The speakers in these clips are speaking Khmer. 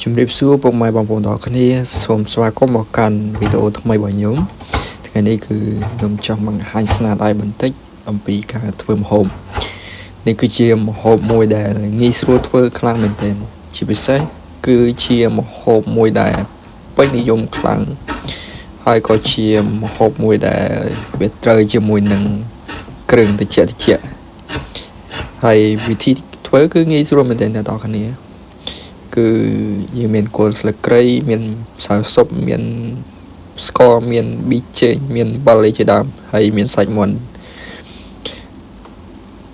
ជំរាបសួរពុកម៉ែបងប្អូនទាំងអស់គ្នាសូមស្វាគមន៍មកកាន់វីដេអូថ្មីរបស់ខ្ញុំថ្ងៃនេះគឺខ្ញុំចង់បង្ហាញស្នាដៃបន្តិចអំពីការធ្វើម្ហូបនេះគឺជាម្ហូបមួយដែលងាយស្រួលធ្វើខ្លាំងមែនទែនជាពិសេសគឺជាម្ហូបមួយដែលពេញនិយមខ្លាំងហើយក៏ជាម្ហូបមួយដែលវាត្រូវជាមួយនឹងគ្រឿងត្រជាក់ត្រជាក់ហើយវិធីធ្វើគឺងាយស្រួលមែនទែនអ្នកទាំងអស់គ្នាគឺយើងមានគល់ស្លឹកគ្រៃមានម្សៅស៊ុបមានស្ករមានប៊ីចេងមានអំបិលអីជាដើមហើយមានសាច់មាន់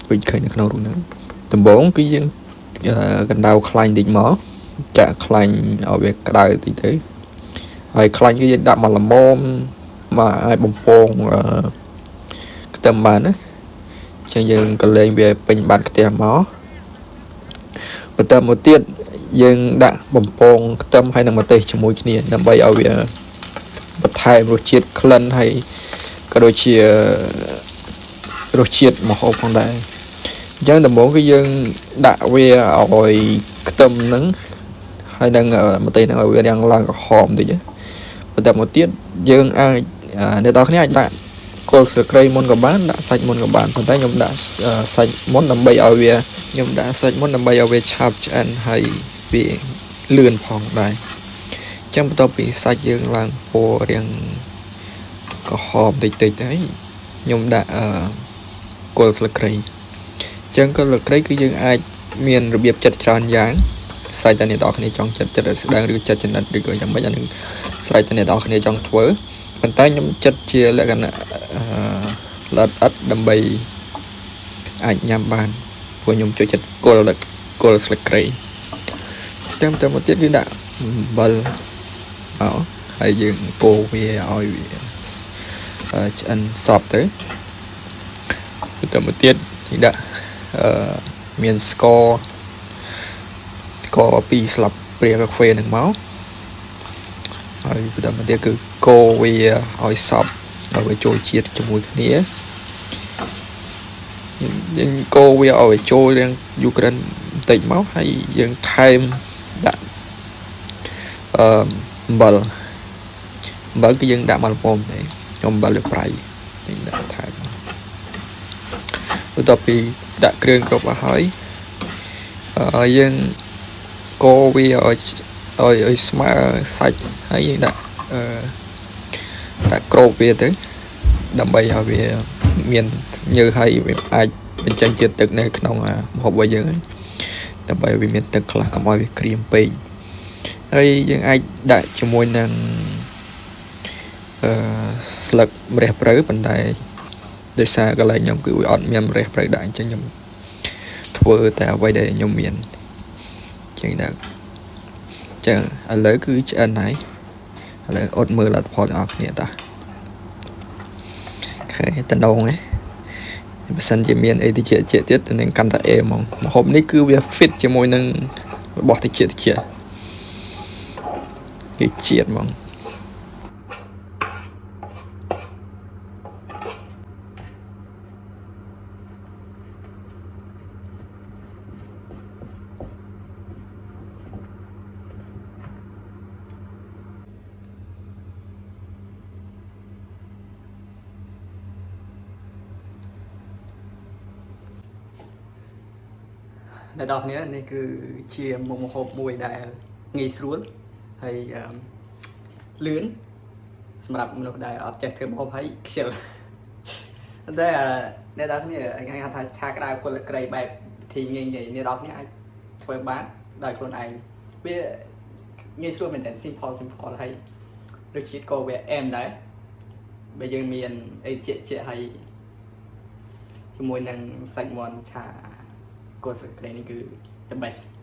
ដូចឃើញនៅក្នុងរូបហ្នឹងដំបូងគឺយើងកណ្ដៅខ្លាញ់តិចមកចាក់ខ្លាញ់ឲ្យវាក្តៅតិចទៅហើយខ្លាញ់គឺយើងដាក់មកល្មមមកឲ្យបំពងខ្ទឹមបានណាចឹងយើងក៏លេងវាពេញបាតខ្ទះមកបន្តមកទៀតយើងដាក់បំពងខ្ទឹមហើយនិងម្ទេសជាមួយគ្នាដើម្បីឲ្យវាបន្ថែមរសជាតិក្លិនហើយក៏ដូចជារសជាតិម្ហូបផងដែរអញ្ចឹងដំបូងគឺយើងដាក់វាឲ្យខ្ទឹមហ្នឹងហើយនឹងម្ទេសហ្នឹងឲ្យវារាងឡើងក្រហមតិចបន្តមកទៀតយើងអាចអ្នកទាំងគ្នាអាចដាក់គល់ស្លឹកគ្រៃមុនក៏បានដាក់សាច់មុនក៏បានប៉ុន្តែខ្ញុំដាក់សាច់មុនដើម្បីឲ្យវាខ្ញុំដាក់សាច់មុនដើម្បីឲ្យវាឆាប់ឆ្អិនហើយវាលឿនផងដែរអញ្ចឹងបន្ទាប់ពីសាច់យើងឡើងពណ៌រាងក្រហមតិចតិចហើយខ្ញុំដាក់គល់ស្លឹកគ្រៃអញ្ចឹងគល់ស្លឹកគ្រៃគឺយើងអាចមានរបៀបចិត្តច្រើនយ៉ាងស្រេចតែអ្នកទាំងអស់គ្នាចង់ចិត្តចិត្តឲ្យស្ដើងឬចិត្តចំណិតឬក៏យ៉ាងម៉េចអានឹងស្រេចតែអ្នកទាំងអស់គ្នាចង់ធ្វើប៉ុន្តែខ្ញុំចិត្តជាលក្ខណៈល្អិតអិតដើម្បីអាចញ៉ាំបានព្រោះខ្ញុំចូលចិត្តគល់ស្លឹកគ្រៃចាំតែមកទៀតគឺដាក់អំបិលមកហើយយើងកូរវាឲ្យវាឆ្អិនសព្វទៅទៅមកទៀតគេដាក់មានស្ករ2ស្លាបព្រាកាហ្វេនឹងមកហើយបន្តមកទៀតគឺកូរវាឲ្យសព្វឲ្យវាចូលជាតិជាមួយគ្នាយើងកូរវាឲ្យចូលរាងយូក្រិនបន្តិចមកហើយយើងថែមដាក់អំបិលអំបិលគឺយើងដាក់មកល្មមទេអំបិលវាប្រៃយើងដាក់ថែមបន្ទាប់ពីដាក់គ្រឿងគ្រប់អស់ហើយយើងកូរវាឲ្យស្មើសាច់ហើយយើងដាក់ដាក់ក្របវាទៅដើម្បីឲ្យវាមានញើសហើយវាអាចបញ្ចេញជាតិទឹកនៅក្នុងម្ហូបរបស់យើងដើម្បីឲ្យវាមានទឹកខ្លះកុំឲ្យវាក្រៀមពេកហើយយើងអាចដាក់ជាមួយនឹងស្លឹកម្រះព្រៅប៉ុន្តែដោយសារកន្លែងខ្ញុំគឺវាអត់មានម្រះព្រៅដាក់អញ្ចឹងខ្ញុំធ្វើតែអ្វីដែលខ្ញុំមានចឹងដាក់ចឹងឥឡូវគឺឆ្អិនហើយឥឡូវអត់មើលលទ្ធផលទាំងអស់គ្នាតាខេតំណងហ៎បើសិនជាមានអីតិចតិចទៀតនឹងកាន់តែអេហ្មងម្ហូបនេះគឺវា fit ជាមួយនឹងរបស់តិចតិចគេជាតិហ្មង អ្នកនរគ្នានេះគឺជាមុខម្ហូបមួយដែលងាយស្រួលហើយលឿនសម្រាប់មនុស្សដែលអត់ចេះធ្វើម្ហូបហើយខ្ជិលតែអ្នកនរគ្នាគេហៅថាឆាក្តៅគល់ក្រៃបែបវិធីងាយងាយអ្នកនរគ្នាអាចធ្វើបានដោយខ្លួនឯងវាងាយស្រួលមែនតើ simple simple ហើយរសជាតិក៏វាអែមដែរបើយើងមានអីជាជាហើយជាមួយនឹងសាច់មាន់ឆាគល់ស្លឹកគ្រៃនេះគឺ the best.